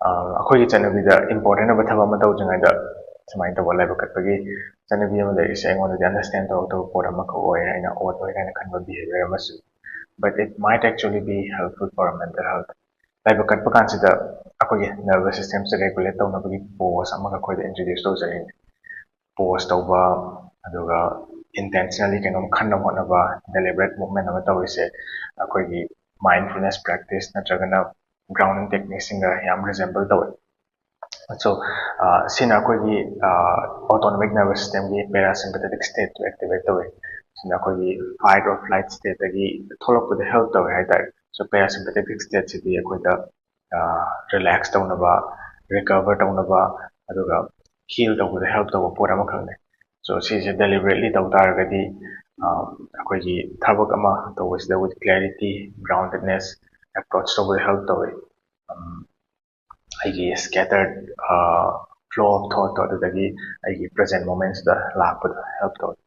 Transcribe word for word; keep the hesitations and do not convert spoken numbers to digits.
ꯑꯩꯈꯣꯏꯒꯤ ꯆꯠꯅꯕꯤꯗ ꯏꯝꯄꯣꯔꯇꯦꯟ ꯑꯣꯏꯕ ꯊꯕꯛ ꯑꯃ ꯇꯧꯗ꯭ꯔꯤꯉꯩꯗ ꯁꯨꯃꯥꯏꯅ ꯇꯧꯕ ꯂꯥꯏꯕꯛ ꯀꯠꯄꯒꯤ ꯆꯠꯅꯕꯤ ꯑꯃ ꯂꯩꯔꯤꯁꯦ ꯑꯩꯉꯣꯟꯗꯗꯤ ꯑꯟꯗꯔꯁ꯭ꯇꯦꯟ ꯇꯧꯔꯛꯇꯕ ꯄꯣꯠ ꯑꯃꯈꯛ ꯑꯣꯏꯔꯦ꯫ ꯑꯩꯅ ꯑꯣꯠ ꯑꯣꯏꯔꯦ ꯍꯥꯏꯅ ꯈꯟꯕ ꯕꯤꯍꯦꯕꯤꯌꯔ ꯑꯃꯁꯨ, but it might actually be helpful for mental health. ꯂꯥꯏꯕꯛ ꯀꯠꯄ ꯀꯥꯟꯁꯤꯗ ꯑꯩꯈꯣꯏꯒꯤ ꯅꯔꯚꯁ ꯁꯤꯁꯇꯦꯝꯁꯦ ꯔꯦꯒꯨꯂꯦꯠ ꯇꯧꯅꯕꯒꯤ ꯄꯣꯁ ꯑꯃꯒ ꯑꯩꯈꯣꯏꯗ ꯏꯟꯇ꯭ꯔꯣꯗ꯭ꯌꯨꯁ ꯇꯧꯖꯔꯤꯅꯤ꯫ ꯄꯣꯁ ꯇꯧꯕ, ꯑꯗꯨꯒ ꯏꯟꯇꯦꯟꯁꯅꯦꯜꯂꯤ ꯀꯩꯅꯣꯝ ꯈꯟꯅꯕ ꯍꯣꯠꯅꯕ, ꯗꯦꯂꯤꯕꯔꯦꯠ ꯃꯨꯞꯃꯦꯟ ꯑꯃ ꯇꯧꯔꯤꯁꯦ ꯑꯩꯈꯣꯏꯒꯤ ꯃꯥꯏꯟꯐꯨꯜꯅꯦꯁ ꯄ꯭ꯔꯦꯛꯇꯤꯁ ꯅꯠꯇ꯭ꯔꯒꯅ ꯒ꯭ꯔꯥꯎꯟꯗꯤꯡ ꯇꯦꯛꯅꯤꯛꯁꯤꯡꯒ ꯌꯥꯝ ꯔꯤꯖꯦꯝꯕꯜ ꯇꯧꯋꯦ꯫ ꯁꯣ ꯁꯤꯅ ꯑꯩꯈꯣꯏꯒꯤ ꯑꯣꯇꯣꯅꯣꯃꯤꯛ ꯅꯔꯚꯁ ꯁꯤꯁꯇꯦꯝꯒꯤ ꯄꯦꯔꯥꯁꯤꯝꯄꯦꯊꯦꯇꯤꯛ ꯁ꯭ꯇꯦꯠꯇꯨ ꯑꯦꯛꯇꯤꯚꯦꯠ ꯇꯧꯋꯦ꯫ ꯁꯤꯅ ꯑꯩꯈꯣꯏꯒꯤ ꯐꯥꯏꯠ ꯑꯣꯔ ꯐ꯭ꯂꯥꯏꯠ ꯁ꯭ꯇꯦꯠꯇꯒꯤ ꯊꯣꯛꯂꯛꯄꯗ ꯍꯦꯜꯞ ꯇꯧꯋꯦ ꯍꯥꯏꯇꯥꯔꯦ꯫ ꯁꯣ ꯄꯦꯔꯥꯁꯤꯝꯄꯦꯊꯦꯇꯤꯛ ꯁ꯭ꯇꯦꯠꯁꯤꯗꯤ ꯑꯩꯈꯣꯏꯗ ꯔꯤꯂꯦꯛꯁ ꯇꯧꯅꯕ, ꯔꯤꯀꯚꯔ ꯇꯧꯅꯕ, ꯑꯗꯨꯒ ꯍꯤꯜ ꯇꯧꯕꯗ ꯍꯦꯜꯞ ꯇꯧꯕ ꯄꯣꯠ ꯑꯃꯈꯛꯅꯤ꯫ ꯁꯣ ꯁꯤꯁꯦ ꯗꯦꯂꯤꯕꯔꯦꯠꯂꯤ ꯇꯧ ꯇꯥꯔꯒꯗꯤ ꯑꯩꯈꯣꯏꯒꯤ ꯊꯕꯛ ꯑꯃ ꯇꯧꯕꯁꯤꯗ with clarity, groundedness, approach ꯇꯧꯕꯗ ꯍꯦꯜꯞ ꯇꯧꯋꯤ꯫ ꯑꯩꯒꯤ ꯁ꯭ꯀꯦꯇꯔꯠ ꯐ꯭ꯂꯣ ꯑꯣꯐ ꯊꯣꯠꯇꯣ ꯑꯗꯨꯗꯒꯤ ꯑꯩꯒꯤ ꯄ꯭ꯔꯖꯦꯟ ꯃꯣꯃꯦꯟꯁꯤꯗ ꯂꯥꯛꯄꯗ ꯍꯦꯜꯞ ꯇꯧꯋꯤ꯫